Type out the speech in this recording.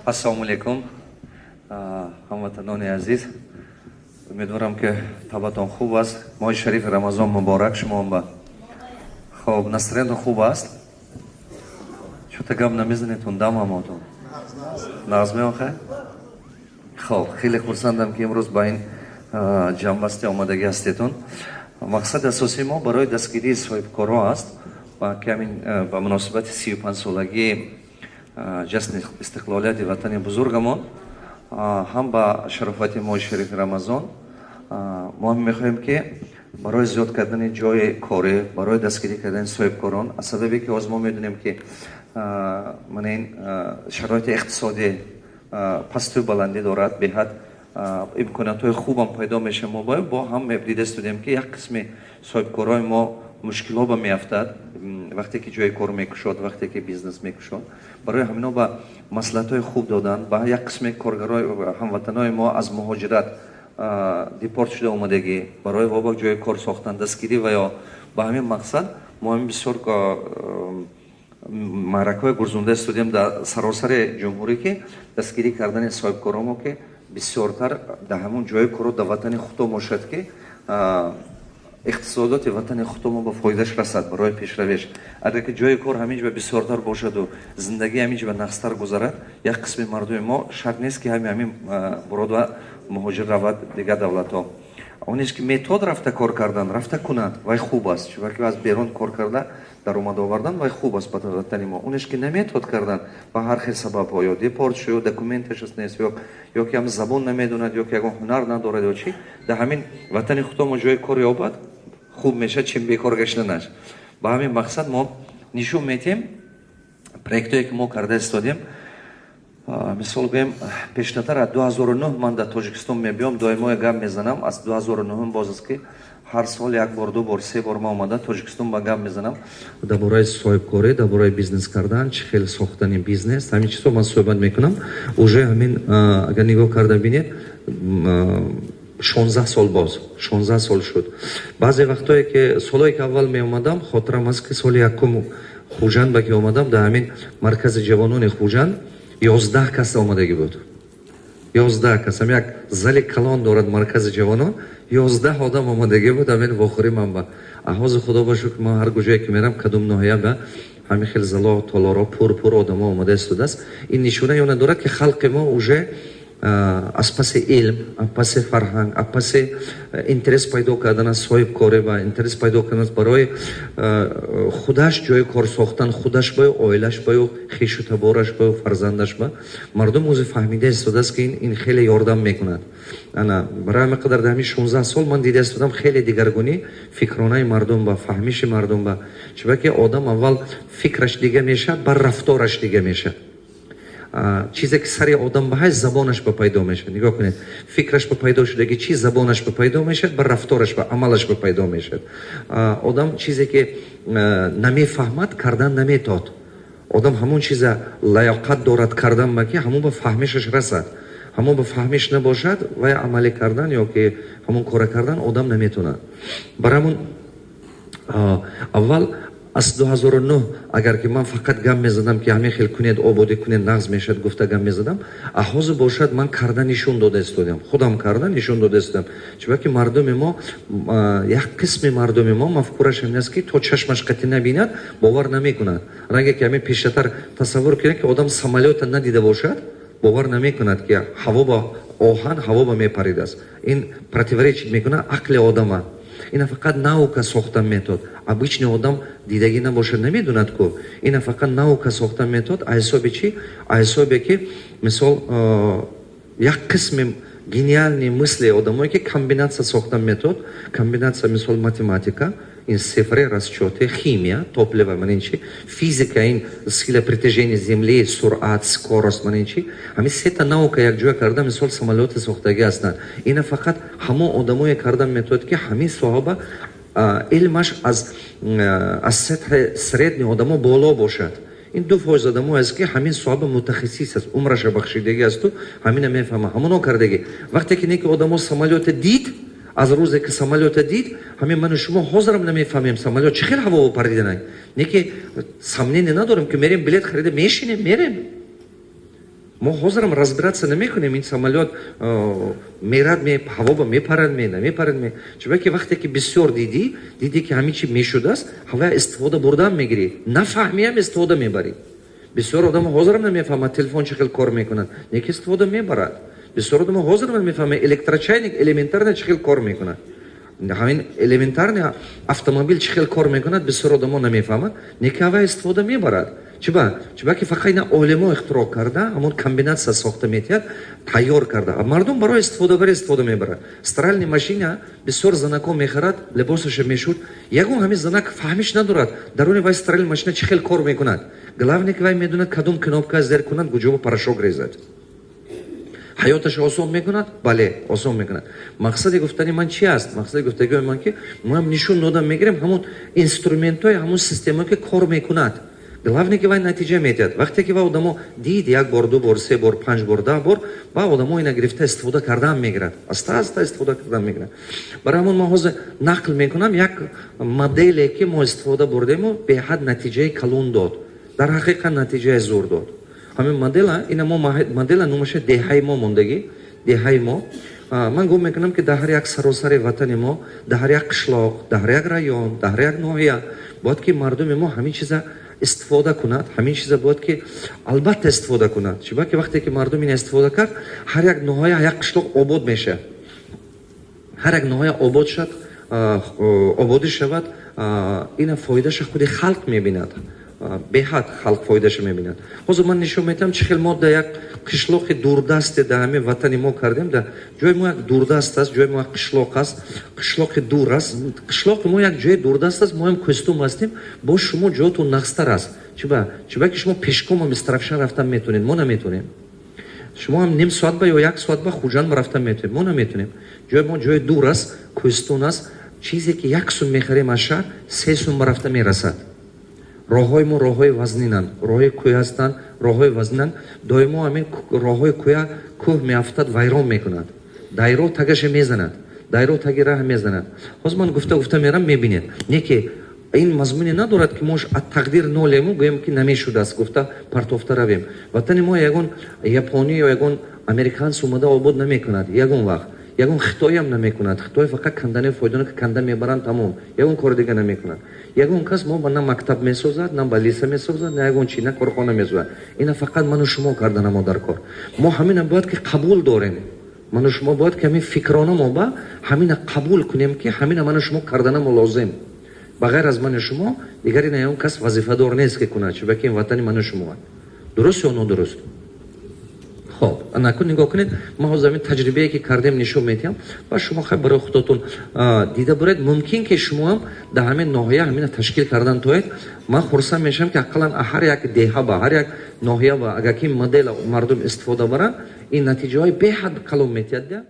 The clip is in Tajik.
Ассалому алайкум, ҳамватанони азиз. Умедворам, ки табатон хуб аст. Моҳи шарифи Рамазон муборак шумоба. Хоб, настроение хуб аст? Чӯта гап намезанедтун, дам ҳамотун нағз меохай. Хоб, хеле хурсандам, ки имрӯз ба ин ҷамъбасти омадагӣ ҳастетун. Мақсади асосии мо барои дастгирии соҳибкорҳо аст ва ки ҳамин ба муносибати 35-солагии ҷашни истиқлолияти ватани бузургамон, ҳам ба шарофати моҳи шарифи Рамазон мо ҳам мехоҳем, ки барои зиёд кардани ҷои корӣ, барои дастгирӣ кардани соҳибкорон, аз сабабе ки ҳозир мо медонем, ки мана ин шароити иқтисодӣ пасту баландӣ дорад, беҳад имкониятҳои хубам пайдо мешавад. Мо бо ҳам дида истодем, ки як қисми соҳибкорои мо мушкилҳо ба меафтад, вақте ки ҷои кор мекушод, вақте ки бизнес мекушод. Барои ҳамино ба маслиҳатҳои хуб додан ба як қисми коргарои ҳамватанои мо, аз муҳоҷират депорт шуда омадагӣ, барои воба ҷои кор сохтан, дастгирӣ ва ё ба ҳамин мақсад мо ҳамин бисёр маъракаҳои гурзунда истодем дар саросари ҷумҳурӣ, ки дастгирӣ кардани соҳибкоромо, ки бисёртар дар ҳамон ҷои коро дар ватани худо бошад, ки иқтисодоти ватани худомо ба фоидаш расад барои пешравиш. Агар ки ҷои кор ҳамин ҷо бисёртар бошаду зиндагӣ ҳамин ҷо нағзтар гузарад, як қисми мардуми мо шарт нест, ки ҳамин бурод муҳоҷир равад дигар давлатҳо. Онест, ки метод рафта кор кардан, рафта кунад, вай хуб аст, чунки аз берун кор карда даромад овардан, вай хуб аст ба ватани мо. Онест, ки наметод кардан, ба ҳар хел сабабҳо, ё депорт шуд, ё документаш нест, ё ки ҳам забон намедонад, ё ки ягон ҳунар надорад, ё чӣ, дар ҳамин ватани худомо ҷои кор ёбад, хуб мешавад, чем бекор гаштанаш. Ба ҳамин мақсад мо нишон медиҳем проектое, ки мо карда истодем. Мисол гӯем, пештартар аз 2009 ман дар Тоҷикистон мебиём, доимо гап мезанам. Аз 2009 боз аст, ки ҳар сол як бор, ду бор, се бор ман омада Тоҷикистон ба гап мезанам дар бораи соҳибкорӣ, дар бораи бизнес кардан, чӣ хел сохтани бизнес, ҳамин чизҳо ман суҳбат мекунам. Уже ҳамин агар нигоҳ карда бинед, 16 сол боз, 16 сол шуд. Баъзе вақтое ки солое ки аввал меомадам, хотирам аст, ки соли якум Хуҷанд ба ки омадам, дар ҳамин маркази ҷавонони Хуҷанд 11 кас омадагӣ буд. 11 кас. Ҳам як зали калон дорад маркази ҷавонон, 11 одам омадагӣ буд ҳамин вохӯри ман ба. А ҳозир, худо ба шукр, ман ҳар куҷое ки мерам, кадом ноҳия ба, ҳамин хел зало, толоро пур-пур одамо омада истодааст. Ин нишонаи она дорад, ки халқи мо уже аз паси илм, аз паси фарҳанг, аз паси интерес пайдо кардан аз соҳибкорӣ ва интерес пайдо кардан барои худаш ҷои кор сохтан, худаш баю, оилаш баю, хешу табораш баю, фарзандаш ба, мардум ози фаҳмида истодааст, ки ин хеле ёрдам мекунад. Ана барои ҳамин қадар дар ҳамин 16 сол ман дида истодам хеле дигаргунӣ фикронаи мардум ба, фаҳмиши мардум ба. Чунки одам аввал фикраш дига мешавад, бар рафтораш дига мешавад. Чизе ки сари одам ба ҳаст, забонаш ба пайдо мешавад. Нигоҳ кунед, фикраш ба пайдо шудаги чи забонаш ба пайдо мешавад, ба рафтораш, ба амалаш ба пайдо мешавад. Одам чизе ки намефаҳмад, кардан наметод. Одам ҳамон чиза лаёқат дорад кардан ба, ки ҳамон ба фаҳмишаш расад. Ҳамон ба фаҳмиш набошад, вай амалӣ кардан ё ки ҳамон кора кардан одам наметонад. Бар ҳамон аввал аз 2009 агар ки ман фақат гап мезадам, ки ҳамин хел кунед, ободӣ кунед, нағз мешавад, гуфта гап мезадам. А ҳозир бошад, ман карда нишон дода истодам, худам карда нишон дода истодам. Чунки мардуми мо, як қисми мардуми мо мафкураш ҳамин аст, ки то чашмаш қатӣ набинад, бовар намекунад. Ранге ки ҳамин пештартар тасаввур кунед, ки одам самолёта надида бошад, бовар намекунад, ки ҳаво ба оҳан ҳаво ба мепаридааст. Ин противоречит мекунад ақли одама. Ина фақат наука сохта метод. Обычный одам дидагӣ набошад, намедонад ку. Ина фақат наука сохта метод. А ҳисоби чӣ? А ҳисобе ки мисол як қисми гениальные мысли одамое, ки комбинатсия сохта метод, комбинатсия, мисол, математика, ин цифры, расчёты, химия, топливо, ман ин чи, физика, ин сила притяжения земли, суръат, скорость, ман ин чи, ҳамин сета наука якҷоя карда, мисол, самолёти сохтагӣ ҳастанд. Ина фақат ҳамон одамое карда метавонад, ки ҳамин соҳаба илмаш аз сатҳи средний одамо боло бошад. Ин 2% одамо аст, ки ҳамин соҳаба мутахассис аст, умраша бахшидагӣ асту ҳамина мефаҳма, ҳамоно кардагӣ. Вақте ки неки одамо самолёта дид, аз рӯзе ки самолёта дид, ҳамин ману шумо ҳозирам намефаҳмем, самолёт чӣ хел ҳаво париданай, неки сомнение надорем, ки мерем, билет харида мешинем, мерем. Мо ҳозирам разбираться намекунем, ин самолёт мерад ме, ҳаво мепарад ме, намепарад ме. Чунки вақте ки бисёр дидӣ, дидӣ, ки ҳамин чи мешудааст, ҳавая истифода бурдан мегирӣ, нафаҳмиам истифода мебарӣ. Бисёр одамо ҳозирам намефаҳмад, телефон чӣ хел кор мекунад, неки истифода мебарад. Бисёр одамо ҳозирам намефаҳмад, электрочайник элементарно чӣ хел кор мекунад, ҳамин элементарный автомобил чӣ хел кор мекунад, бисёр одамо намефаҳмад, неки ҳавая истифода мебарад. Чиба? Чиба ки фақат ина олимо ихтироъ карда, ҳамон комбинация сохта метиҳад, тайёр карда, мардум барои истифодабарӣ истифода мебарад. Стиральный машина бисёр занако мехарад, либосаша мешуд. Ягон ҳамин занак фаҳмиш надорад, даруни вай стиральный машина чӣ хел кор мекунад. Главное, ки вай медонад, кадом кнопка зер кунад, куҷоба порошок резад. Ҳаёташа осон мекунад? Бале, осон мекунад. Мақсади гуфтани ман чи аст? Мақсади гуфтагиҳои ман, ки моам нишон додам мегирем ҳамон инструментҳои, ҳамон системае, ки кор мекунад. Главное, ки вай натиҷа медиҳад. Вақте ки вай одамо дид, як бор, ду бор, се бор, панҷ бор, 10 бор, ба одамо ина гирифта истифода кардан мегирад, аста аста истифода кардан мегирад. Барои ҳамон ман ҳозир нақл мекунам як моделе, ки мо истифода бурдему, беҳад натиҷаи калон дод, дар ҳақиқат натиҷаи зур дод ҳамин модела. Ина мо модела номаша «Деҳаи мо» мондагӣ. «Деҳаи мо». Ман гум мекунам, ки дар ҳар як саросари ватани мо, дар ҳар як қишлоқ, дар ҳар як район, дар ҳар як ноҳия бояд ки мардуми мо ҳамин чиза истифода кунад. Ҳамин чиза бояд ки албатта истифода кунад. Чиба ки вақте ки мардум ина истифода кард, ҳар як ноҳия, як қишлоқ обод мешавад. Ҳар як ноҳия обод шад, ободӣ шавад, ина фоидаша худи халқ мебинад. Беҳад халқ фоидаша мебинад. Ҳозир ман нишон медиҳам, чӣ хел мо дар як қишлоқи дурдасте дар ҳамин ватани мо кардем. Дар ҷои мо як дурдаст аст, ҷои мо як қишлоқ аст, қишлоқи дур аст. Қишлоқи мо як ҷои дурдаст аст. Моам кӯстум ҳастем, бо шумо ҷоотон нағзтар аст. Чиба? Чиба ки шумо пешкомам Истаравшан рафтан метавонед, мо наметавонем. Шумо ҳам ним соат ба ё як соат ба Хуҷанд рафтан метавонед, мо наметавонем. Ҷои мо ҷои дур аст, кӯҳистон аст. Чизе ки 1 сум мехарем аз шаҳр, 3 сум ба рафта мерасад. Роҳҳои мо роҳҳои вазнинанд, роҳҳои кӯҳ ҳастанд, роҳҳои вазнинанд. Доимо ҳамин роҳҳои кӯя кӯҳ меафтад, вайрон мекунад, дайро тагаша мезанад, дайро таги раҳ мезанад. Ҳозир ман гуфта гуфта мерам, мебинед. Не ки ин мазмуне надорад, ки мо аз тақдир нолему, гӯем, ки намешудааст гуфта партофта равем. Ватани мо ягон японӣ ё ягон американс омада обод намекунад ягон вақт, ягон хитоям намекунад. Хитой фақат кандани фоидона ки канда мебаранд, тамом, ягон кори дига намекунад. Ягон кас мо ба на мактаб месозад, на больница месозад, на ягон чи, на корхона месозад. Ина фақат ману шумо карданамо дар кор. Мо ҳамина бояд ки қабул дорем. Ману шумо бояд ки ҳамин фикрона мо ба ҳамина қабул кунем, ки ҳамина ману шумо карданамо лозим. Ба ғайр аз ману шумо дигар ина ягон кас вазифадор нест, ки кунад. Чунки ин ватани ману шумо. Дуруст ё нодуруст? Хоб, накун, нигоҳ кунед, ман ҳозир ҳамин таҷрибае, ки кардем, нишон медиҳам ва шумо хай барои худотон дида буред. Мумкин ки шумо ҳам дар ҳамин ноҳия ҳамина ташкил кардан тоед. Ман хурсанд мешавам, ки ақаллан ҳар як деҳа ба ҳар як ноҳия ба агар ки модела мардум истифода баранд, ин натиҷаҳои беҳад калон метиҳад.